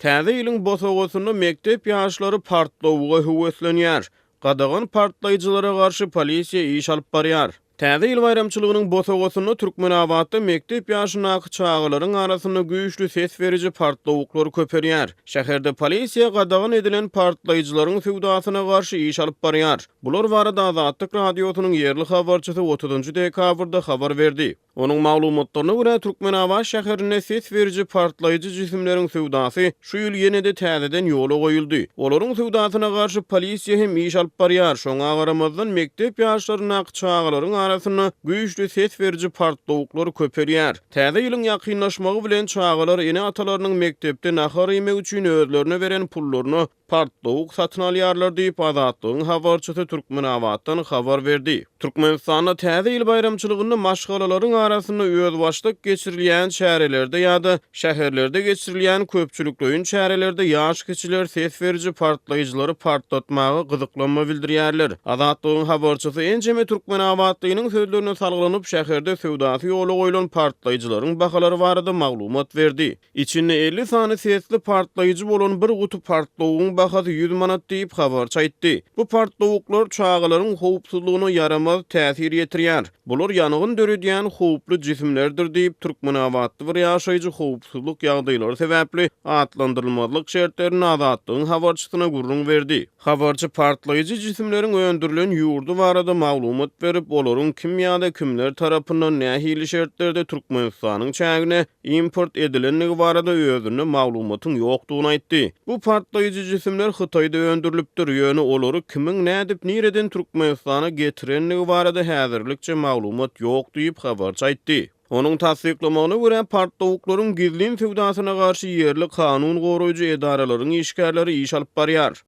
Täze ýylyň bosagasynda mekdep ýaşlary partlawuga höweslenýär. Gadagan partlaýjylara garşy polisiýa iş alyp barýar. Täze ýyl baýramçylygynyň bosagasynda Türkmenabatda mekdep ýaşyndaky çagalaryň arasynda güýçli ses beriji partlawuklar köpelýär. Şäherde polisiýa gadagan edilen partlaýjylaryň söwdasyna garşy iş alyp barýar. Bular barada Azatlyk Radiosynyň ýerli habarçysy otuzynjy dekabrda habar berdi. Onuň maglumatlaryna görä, Türkmenabat şäherinde ses beriji partlaýjy jisimleriň söwdasy şu ýyl ýene-de täzeden ýola goýuldy. Olaryň söwdasyna garşy polisiýa hem iş alyp barýar, şoňa garamazdan, mekdep ýaşlaryndaky çagalaryň arasynda güýçli ses beriji partlawuklar köpelýär. Täze ýylyň ýakynlaşmagy bilen çagalar ene-atalarynyň mekdepde nahar iýmek üçin özlerine beren pullaryna partlawuk satyn alýarlar diýip, Azatlygyň habarçysy Türkmenabatdan habar berdi. Türkmenistanda Täze ýyl baýramçylygynda maşgalalaryň arasynda özbaşdak geçirilýän çärelerde ýa-da şäherlerde geçirilýän köpçülikleýin çärelerde ýaş kiçiler ses beriji partlaýjylary partlatmaga gyzyklanma bildirýärler. Azatlygyň habarçysy ençeme türkmenabatlynyň sözlerine salgylanyp, şäherde söwdasy ýola goýlan partlaýjylaryň bahalary barada maglumat berdi. Içinde 50 sany sesli partlaýjy bolan bir guty partlawugyň bahasy 100 manat diýip, habarçy aýtdy. Bu partlawuklar çagalaryň howpsuzlygyna ýaramaz täsir ýetirýär. Bular ýangyn döredýän howply jisimlerdir diýip, türkmenabatly bir ýaşaýjy howpsuzlyk ýagdaýlary sebäpli atlandyrylmazlyk şertlerinde Azatlygyň habarçysyna gürrüň berdi. Habarçy partlaýjy jisimleriň öndürilen ýurdy barada maglumat berip, olaryň kim ýa-da kimler tarapyndan nähili şertlerde Türkmenistanyň çägine import edilendigi barada özünde maglumatyň ýokdugyny aýtdy. Bu partlaýjy jisimler Hytaýda öndürilipdir, ýöne olary kimiň nädip nireden Türkmenistana getirendigi barada häzirlikçe maglumat ýok diýip, habarçy aýtdy. Onuň tassyklamagyna görä, partlawuklaryň gizlin söwdasyna garşy ýerli kanun goraýjy edaralaryň işgärleri iş alyp barýar.